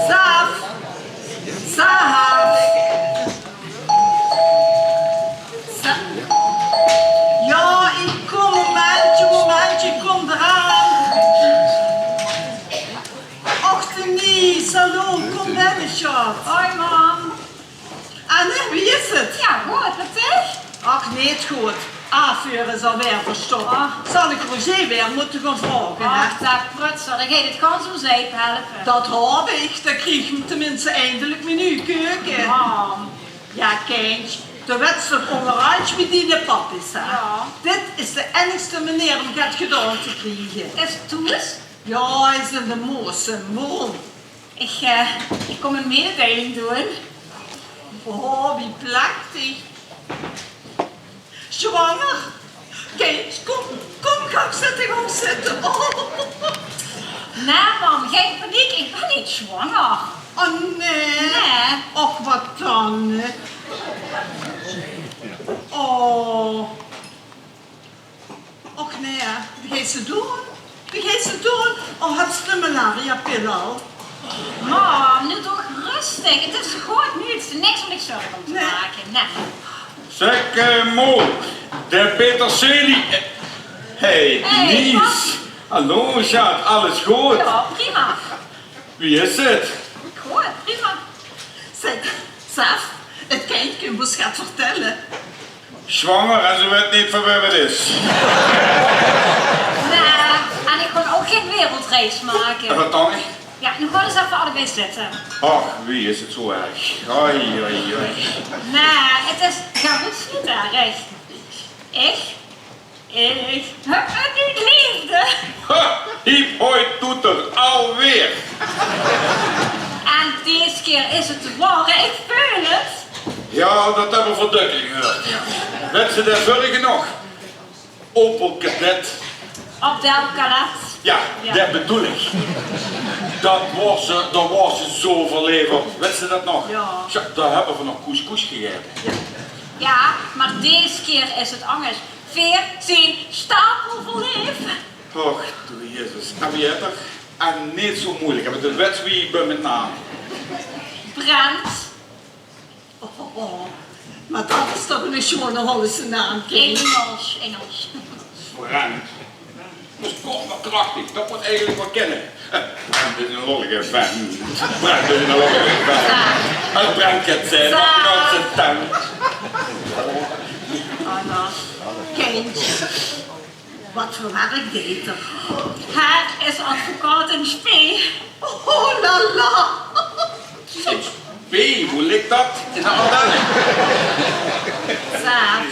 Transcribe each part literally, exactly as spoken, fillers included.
Saaf! Saaf! Sa-, jao, ich kóm, momentje, momentje, ich kóm d'raan. Och, Denise, hallo, kóm binne, sjat. Hoi, mam. Anne, wie is 't? Jao, good, mit dich? Ach, neet good. Aafveur is alweer verstop. Ach. Zal ich Roger weer mótte gaon vraoge, hè? Ach, dae prutser, dae geit 't gans óm zeip helpe. Dat haop ich, dan krieg ich teminste eindelik mien nuuj keuke. Mam. Jao, kindj, doe wèts toch óngerhands wie diene pap is, hè? Jao. Dit is de einigste meneer óm get gedaon te kriege. Is 't thoes? Jao, hae is in de Moos, in Moon. Ich, eh, ich kóm ein mededeiling doon. Oh, wie plechtig. Zwanger? Kindj, kóm, kóm, gaon zitte, gaon zitte. Oh. Nae, mam, gein paniek, ich bön neet zwanger. Oh, nae? Nae. Och, waat dan, hè? Oh. Och nae, waat geis se doon? Waat geis se doon? Oh, höbs se de malariapil al? Mam, noe toch röstig. 't Is good nuuts. Niks óm dich zörg óm te make. Nae. Zeg, eh, Mo, de peterselie, eh, hey, Denise. Hallo, sjat, alles good? Jao, prima. Wie is 't? Good, prima. Zeg, Sef, 't kindjke mós get vertèlle. Zwanger en ze weit neet van wae 't is. Nae, en ich gaon ouch gein wereldreis make. En waat dan neet? Jao, noe gaon v'r ins effe allebei zitte. Ach, wie is 't zoe erg? Oi, oi, oi. Nae, 't is, gaar is neet erg. Ich Ich höb 'n nuuj leefde. Ha, hiep hoi toeter, alweer. En dees kier is 't de waorheid, ich veul 't. Jao, dat höbbe v'r dökker gehuurd. Wèts se de vörrige nog? Opel Kadett. Op de Opel Kadett. Jao, jao, det bedoel ich. Dat waor ze, dao waor ze zo verleef op. Wèts se dat nog? Jao. Sjoe, dao höbbe v'r nog couscous gegaete. Jao. Jao, mer dees kier is 't angers. Veer zien stapelverleef. Och, doe Jezus. En wie heet 'r? En neet zo meujelik, want de wèts wie ich bön mit naam. Brent. Oh, mer dat is toch 'ne sjoene Hollese naam, kind. Engels, Engels. Brent. Dat is kort mer krachtig, dat mót eigelik waal kinne. Brent is 'ne lollige vent. Brent is 'ne lollige vent. Brent kènt zien, op zien tent. Anna. Kindj. Wat veur werk deit 'r? Hae is advocaat in spe. Oh la la! In spe, wo lik dat? In de Ardenne? Zeg,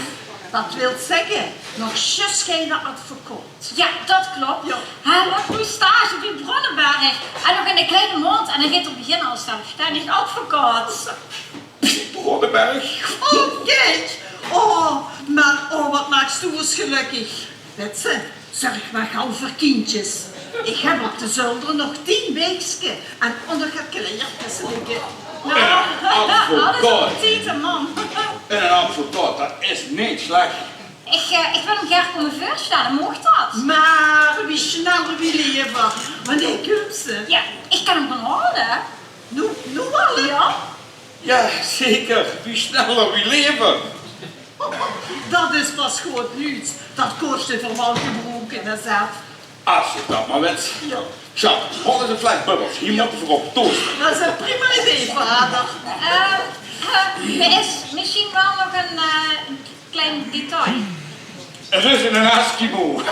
dat wilt zègke, nog zjus geine advocaat. Jao, dat klop. Jao. Hae löp noe stage bie Bronneberg. En nog in de kleine maond en dan geit 'r beginne es zelfstendig advocaat. Bronneberg? Oh, kindj! Oh, mer, oh, wat maaks doe ós gelökkig. Wèts se, zörg mer gaw veur kindjes. Ich höb op de zölder nog tien beegskes en ónger get kleierkes ligke. Advocaat. Alles op tied, mam. En 'nen advocaat, dat is neet slech. Ich, eh, ich wil 'm gaer kómme veurstelle, maag dat? Mer wie sneller, wie lever. Wannieër kums se? Jao, ich kan 'm gaon haole. Noe, noe al, hè? Jao. Jao, zeker. Wie sneller, wie lever. Dat is pas good nuuts. Dat kós de verband gebroeke, hè, Zef? Es se dat mer wèts. Jao. Zo, haol ins 'n fles bubbels. Hie mótte v'r op tooste. Dat is 'n prima idee, vader. Eh, eh, d'r is mesjien waal nog 'n, eh, klein detail. 't Is 'nen Eskimo. Eh,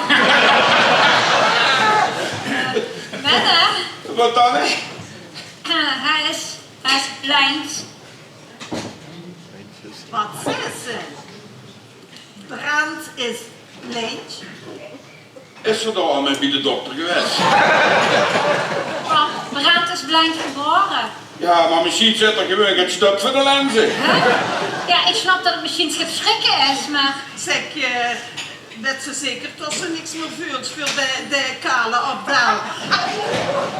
Menne. Wat dan, hè? Eh, hae is, hae is blind. Wat zaes se? Brent is blind. Is ze dao al mei bie de dokter gewaes? Pap, Brent is blind gebaore. Jao, mer mesjiens zit 'r gewoon get stök veur de lenze. Hè? Jao, ich snap det 't mesjiens get sjrikke is, mer... Zèk, eh, wèts se zeker det se niks mieë veultj veur de, de kale Abdel?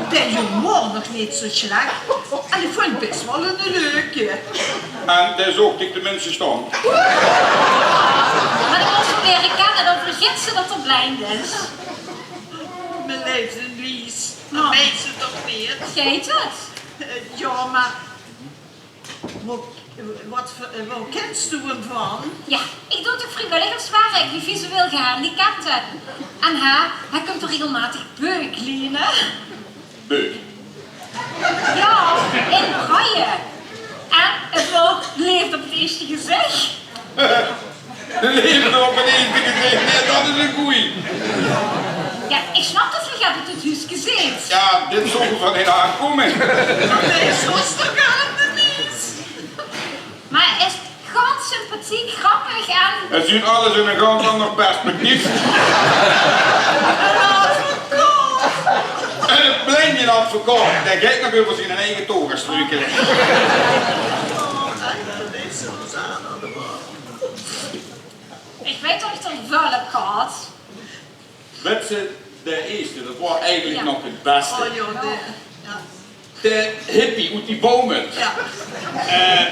Dae jóng waor nog neet zo sjlech. En ich vónj 't bès waal 'ne leuke. En dae zoog dich tenminste staon. Mer ich mós 'm liere kènne, dan vergits se det 'r blind is. Mien leefde Lies, det wèts se toch neet? Geit 't? Eh, jao, mer wo, wat veur, eh, wo kèns doe 'm van? Jao, ich doon toch vriewilligerswerk bie visueel gehandicapte. En hae, hae kump toch regelmaotig beuk liene. Beuk? Jao, in braille. En 't waor leefde op 't ierste gezich. Leefde op 't ierste gezich, nae, det is 'ne gooj. Jao, ich snap det geer get oet 't huuske zeet. Jao, dit zólle v'r van hie aankómme. Nae, zo is 't toch aan de mies. Mer hae is gans sympathiek, grappig en... Hae zuut alles in e gans anger perspectief. En 'ne blinde advocaat, dae geit nog euver zien eige toga struukele. Ich weit det ich d'r väöl höb gehad. Wèts se, de ierste, det waor eigelik nog 't bèste. Oh, jao, de, jao. De hippie oet die bouwmuts. Jao. Eh,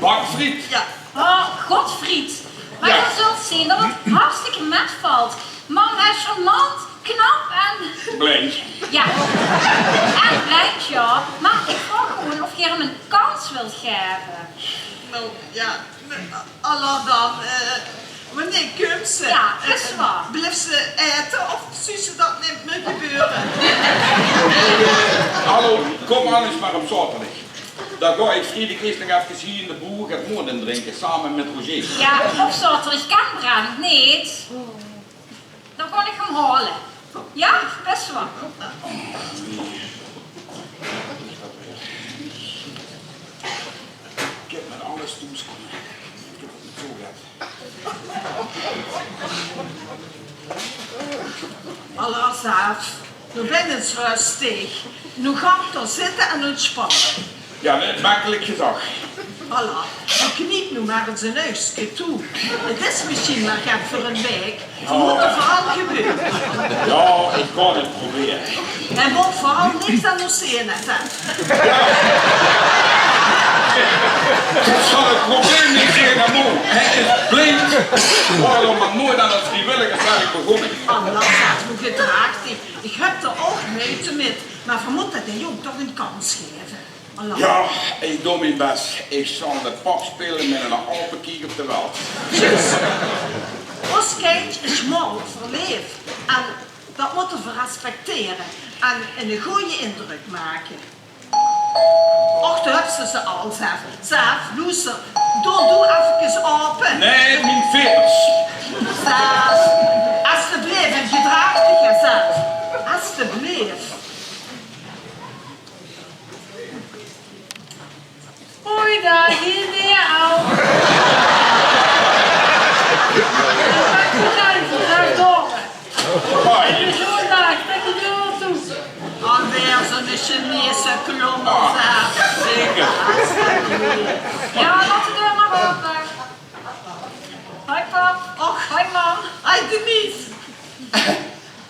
Bakfriet. Jao. Oh, Godfriet. Mer geer zult zeen det 't hartstikke metvalt. Man, hae is charmant, knap en... Blind. Jao. En blind, jao. Mer ich vraog gewoon of geer 'm 'n kans wilt gaeve. Nou, jao. Allez dan, eh, wannieër kums se? Jao, is waor. Bliefs se aete of zuus se det neet mieë gebeure? Hallo, kóm alles mer op zaoterdig. Dan gaon ich vriedig ieërs nog efkes hie in de boeg get moot indrinke, same mit Roger. Jao, op zaoterdig kan Brent neet. Dan gaon ich 'm haole. Jao, bès waal. Ich höb mit alles thoes kómme. Ich höb 't neet zo get. Allez, Zaaf. Noe bön ins röstig. Noe gank dao zitte en óntspan. Jao, det is mekkelik gezag. Voilà, doe kniep noe mer ins ein uigske toe. 't Is mesjien mer get veur ein waek. Veer mótte veural gebeure. Jao, ich kan 't probere. En mót veural niks aan ós zeen, hè, Zaaf. Det zal 't probleem neet zeen, hè, moe. Hae is blind. Waorom mer noeats aan 't vriewilligerswerk begós? Allez, Zaaf, noe gedraag dich. Ich höb d'r ouch meujte mit, mer veer mótte dae jóng toch ein kans gaeve. Jao, ich doon mien bès. Ich zal de pap speule mit ein aope kiek op de welt. Zjus. Ós kindj is smal, verleef. En det mótte v'r respectere. En eine gooje indrök make. Och, dao höbs se ze al, Zaaf. Zaaf, loester. Doon doe efkes aope. Nae, mien veters. Zaaf, estebleef, en gedraag dich, hè, Zaaf. Estebleef. Hoi, dao, hie weer al. Bedank, bedank, bedank, Dore. Hoi. Goeiedaag, trek de deur toe. Alweer zo'n Chinese klommer, zeg. Zeker. Jao, laot de deur mer aope. Hoi, pap. Och, hoi, mam. Hoi, Denise.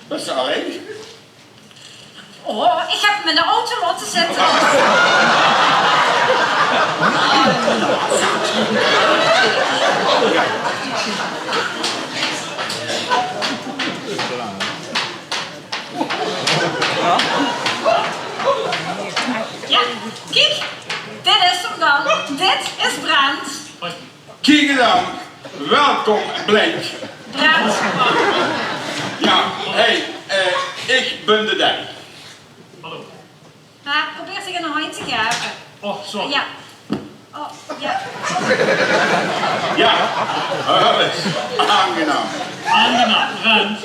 Bès se allein? Oh, ich höb 'm in de auto laote zitte. Jao, kiek, dit is 'm dan. Dit is Brent. Kiek ins aan. Welkom, Blink. Brent. Jao, hey, eh, ich bön de Dijn. Hallo. Mer probeer zich ein handj te gaeve. Oh, sorry. Jao. Oh, jao. Jao, eh, aangenaam. Aangenaam, Brent.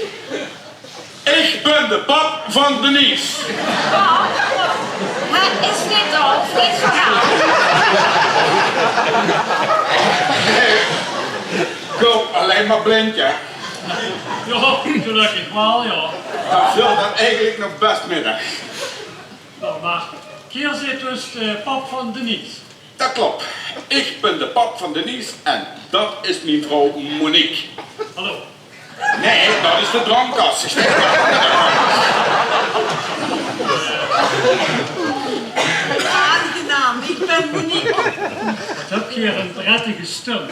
Ich bön de pap van Denise. Pap, hae is neet doaf, neet zo gaw. Zeg maar blind, hè? Ja, gelökkig waal, ja. Dan vèlt det eigelik nog bès mit, hè. Nou, maar hier zit dus de pap van Denise. Det klop. Ich bön de pap van Denise en det is mien vrouw Monique. Hallo. Nae, det is de drankkas. Ich snap det. Aangenaam, ich bön Monique. Wat höb geer ein prettige stum.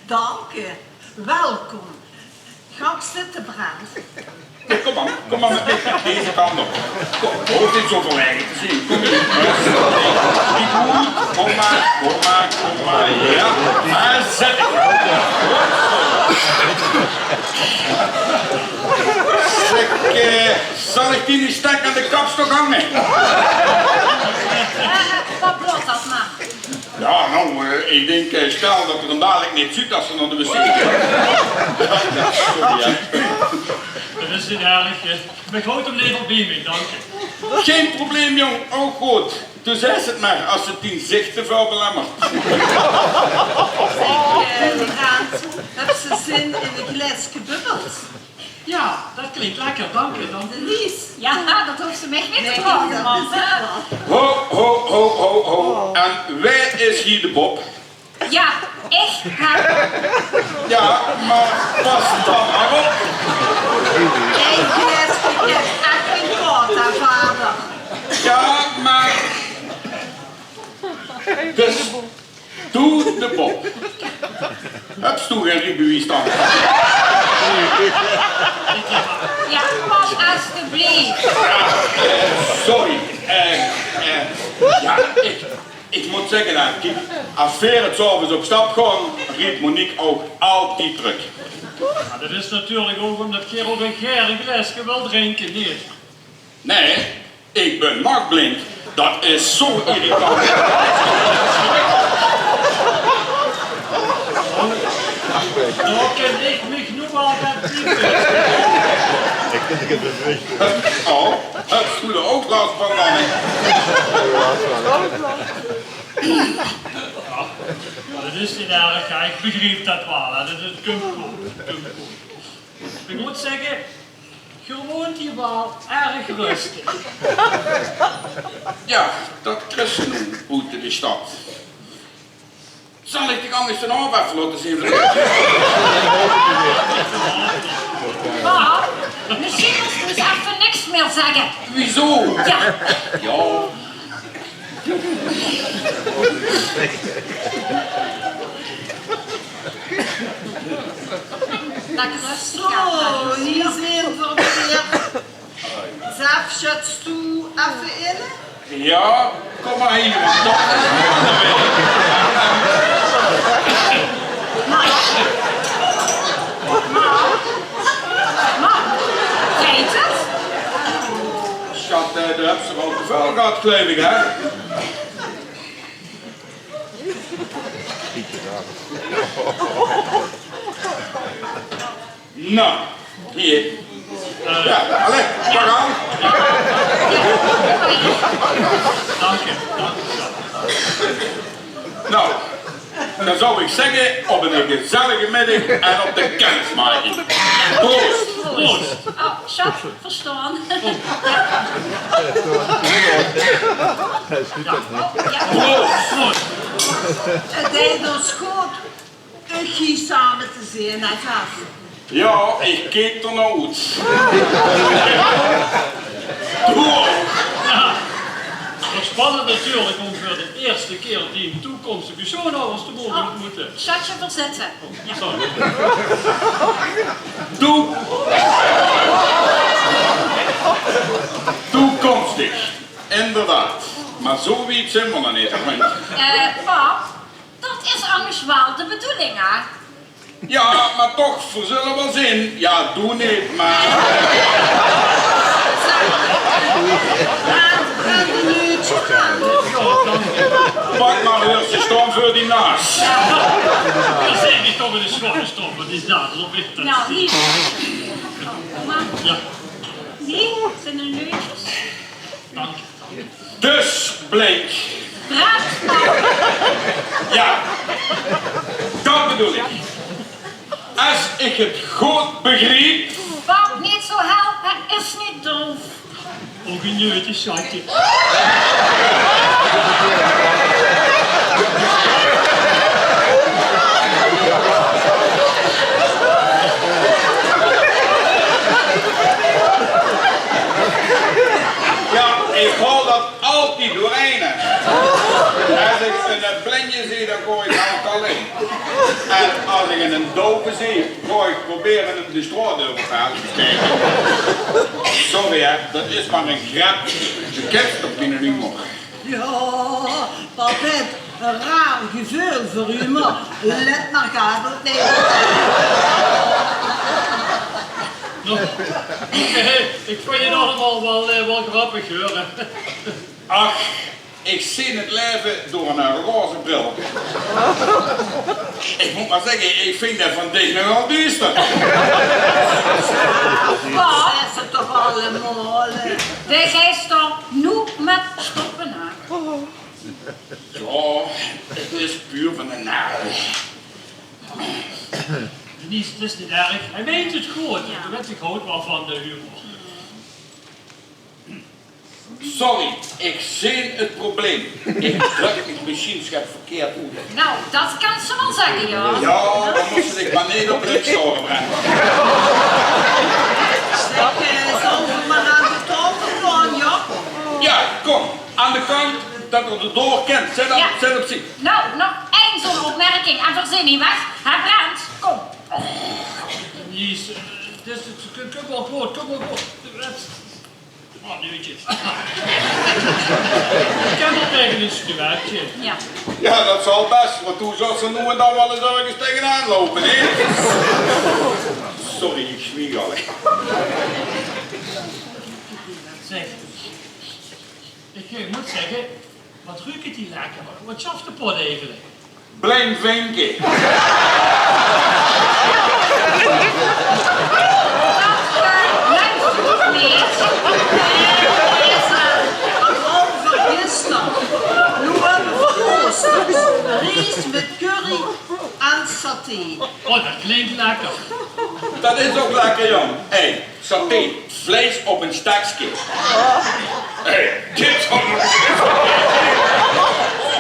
Dank u. Welkom. Gank zitte, Brent. Nae, kóm maar, kóm maar mit mich. Deze kant op. Kóm, hoofs neet zo verlaege te zeen. Kóm hier. Neet good. Kóm maar, kóm maar, kóm maar. Ja. En zèt dich. Zeg, eh, zal ich die neet strak aan de kapstok hange? Eh, wat blós dat maar. Ja, nou, eh, ich dink, eh, stel dat 'r 'm dalik neet zuut as 'r nao de wc geit. Ja, sorry, hè. Det is neet erg, hè. Ich haoj 'm lever bie mich, dank u. Gein probleem, jóng. Ouch good. Doe zaes 't mer as 't dien ziech te väöl belemmert. Zeg, eh, Brent, höbs se zin in ein glaeske bubbels? Ja, det klink lekker, dank u. Denise. Ja, det hoofs se mich neet te vraoge, mam. Ho, ho, ho, ho, ho. En wae is hie de Bob? Ja, ich, hè. Ja, mer pas dan mer op. Ein glaeske is ech gein kwaod, hè, vader. Ja, mer dus, doe de Bob. Höbs doe gein riebewies dan? Ja, pap, alstublieft. Sorry. Eh, eh, ja, ich, ich mót zègke, hè, kiek, as veer 's aoves op stap gaon, riep Monique ouch altied trök. Ja, det is natuurlik ouch ómdet geer ouch ein gaer glaeske wilt drinke, neet? Nae, ich bön nachtblind. Dat is zo irritant. Dao kin ich mich noe al aan type. Oh, höbs doe d'r ouch las van dan, hè? Ja, det is neet erg, ja, ich begriep det waal, hè. Det, det kump good, det kump good. Ich mót zègke, geer woont hie waal erg röstig. Ja, dat kriegs se noe boete de stad. Zal ich dich angers den haof effe laote zeen? Pap, mesjien mós se dus effe niks mieë zègke. Wieso? Ja. Ja. Lekker röstig. Zo, hie zeen v'r weer. Zef, sjöts doe effe in? Ja, kóm mer hie, want dat is. Mam, mam, mam, geit 't? Sjat, eh, doe höbs d'r waal te väöl gehad, geluif ich, hè? Nou, hie. Ja, allee, pak aan. Dank u, dank u. Nou, dan zou ich zègke, op ein gezellige middig en op de kennismaking. Proost. Proost. Oh, sjat. Verstaon. Ja. Proost. Proost. 't Deit ós good uch hie same te zeen, hè, Zef? Ja, ich keek d'r nao oet. Doe ouch. Ja. Wat spannend natuurlik óm veur de ierste kier dien toekomstige sjoonouwers te moge ontmoete. Sjatje, veer zitte. Doe. Toekomstig. Inderdaad. Mer zo wied zeen v'r nog neet, hè, Frank? Eh, pap, dat is angers waal de bedoeling, hè? Ja, mer toch, v'r zulle waal zeen. Ja, doe neet, mer pak mer, huurs se, sjtaon veur die naas. Dan zeen ich toch ein sjwakke sjtaon veur die naas, of ich dat... Nou, hie. Ja. Hie zeen de leutjes. Dank. Dus, Blink. Raad. Ja. Dat bedoel ich. Es ich 't good begriep. Wat neet zouw helpe, is neet doof. Ouch ein neutje, sjatje. Jao, ich haol det altied doorhaer. Es ich eine blinje zeen, dan gaon ich altied allein. En es ich eine doove zeen, gaon ich probere 'm de straot euver te hale. Sorry, hè, det is mer ein grepke. Doe kins toch miene humor. Jao, pap haet ein raar geveul veur humor. Let mer, Gabel. Nae. Ich vinj 't allemaol waal, eh, waal grappig, huur. Ach, ich zeen 't laeve door ein roze bril. Ich mót mer zègke, ich vinj 't van dich nogal duuster. Wat? Zègk ze toch allemaol, hè? Doe geis toch noe mit stoppe, hè? Jao, 't is puur van de nerve. Denise, 't is neet erg. Hae meint 't good. Jao. Doe wèts, ich haoj waal van de humor. Sorry, ich zeen 't probleem. Ich drök mich mesjiens get verkeerd oet. Noe, det kins se waal zègke, jao. Jao, dan mós se dich mer neet op links staon, hè. Zèk, eh, zólle v'r mer aan de taofel gaon, jao? Jao, kóm, aan de kantj, det v'r d'r door kènne. Zèt op, zèt op zie. Noe, nog ein zoe'n opmerking en v'r zeen hie weg. Hè, Brent, kóm. Denise, eh, 't is, 't kump waal good, kump waal good. Oh, neutje. Ich kin waal taenge ein sjtuurtje. Jao. Jao, det zal bès, want doe zóls noe en dan waal ins örges taengenaan loupe, hè? Sorry, ich zwieg al, hè. Zèk, ich, eh, mót zègke, wat ruuk 't hie lekker. Wat, wat sjaft de pot eigelik? Blindvinke. Vergis dich. Noe höbbe v'r oosters. Ries mit curry en saté. Oh, det klink lekker. Det is ouch lekker, jóng. Hey. Saté, vleis op ein stekske. Hey, dit zal...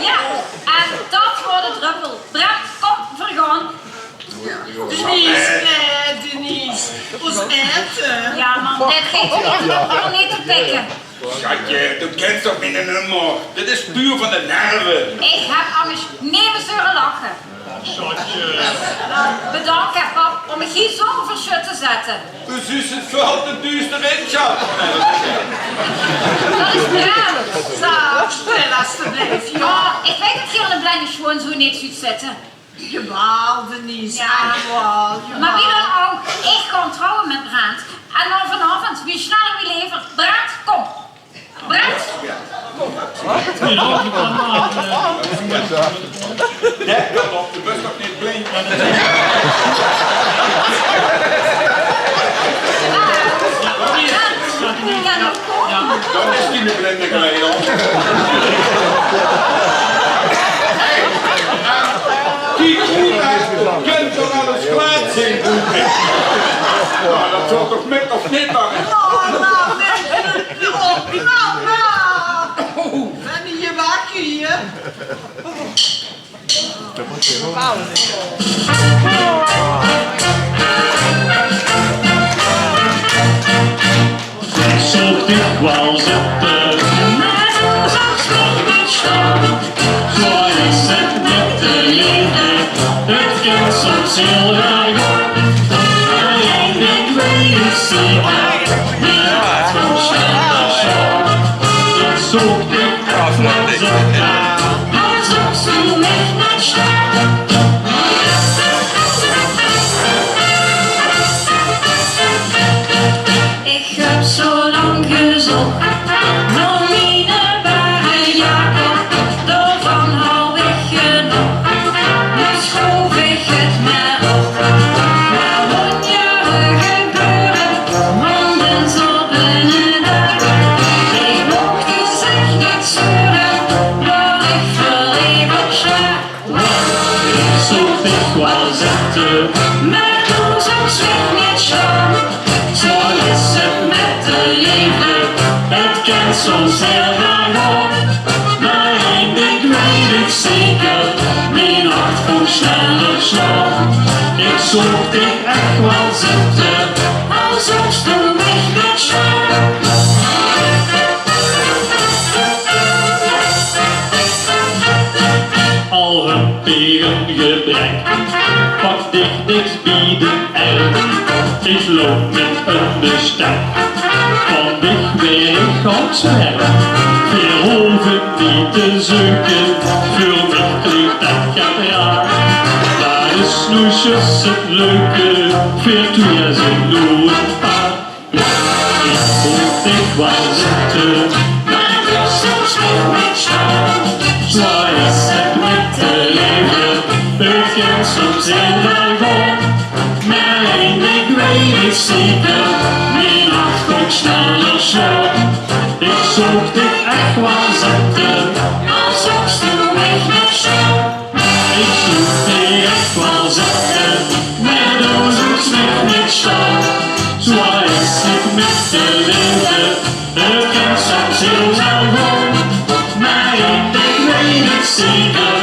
Jao, en det waor de dröppel. Brent, kóm, v'r gaon. Denise, eh, Denise, ós aete. Jao, man, dit geit neet, det valt neet te pikke. Sjatje, doe kins toch miene humor. Dit is puur van de nerve. Ich höb angers nemes hure lache. Sjatje. Bedank, hè, pap, óm mich hie zoe euver sjöt te zètte. Doe zuus 't väöl te duuster in, sjat. Det is Brent. Zèk, stil, asteblief, jao. Oh, ich weit det geer de blinde sjoon zoe neet zuut zitte. Jawaal, Denise, jao. Jawaal, jawaal. Mer wie dan ouch, ich gaon trouwe mit Brent. En dan vanaovend, wie sneller, wie lever. Brent, kóm. Brent! Dèk dan op, doe bös toch neet blind? Jao, det is... Jao, det is... Det is geine blinde geleide. Hey, eh, die Koen, eh, kènt toch alles kwaad zeen? Noe, det zal toch mit of neet dan? Oh, noe, minse, op, mama! Bön ich hie wakker, hè? Zoe dèks waal zitte, mer soms nog neet sjtaon. Zoe is 't mit 't laeve, 't geit soms hieël erg op. Allein ich weit, ich zeen waat, wie 't van sjnel sjtaon. Zoe dèks waal zitte, mer soms nog neet sjtaon. Ich höb zoe lang gezóch nao miene ware Jacob, daovan haw ich genóg. Dus sjoof ich 't mer op. Mer waat d'r gebeure, want den zal binne daag. Ich moch gezich neet zeure, mer Dich waal zitte, mer doe zóls dich neet sjaome. Zoea is 't mit de leefde, 't kin soms hiel raar gaon. Mer ein dink weit ich zeker, mien hart góng sneller slaon. Ich zoog dich ech waal zitte, al zóls doe mich neet sjaome. Al höb ich ein gebrek, pak dich niks bie de erm. Ich loup mit ein bestek, van dich waer ich gans ferm. Veer hove neet te zeuke, veur mich klinktj det get raar. Det is noe zjus 't leuke, veer twieë zeen noe ein paar. Ich zoog dich waal zitte, mer doe zóls dich neet sjaome. Zoea is 't mit de leefde, 't kin soms hiel raar gaon. Mer ein dink weit ich zeker, mien hart góng sneller slaon. Ich zoog dich ech waal zitte, al zóls doe mich neet sjaome. Ich zoog dich ech waal zitte, mer doe zóls mich neet sjaome. Zoea is 't mit de leefde, 't kin soms hiel raar gaon. Mer ein dink weit ich zeker,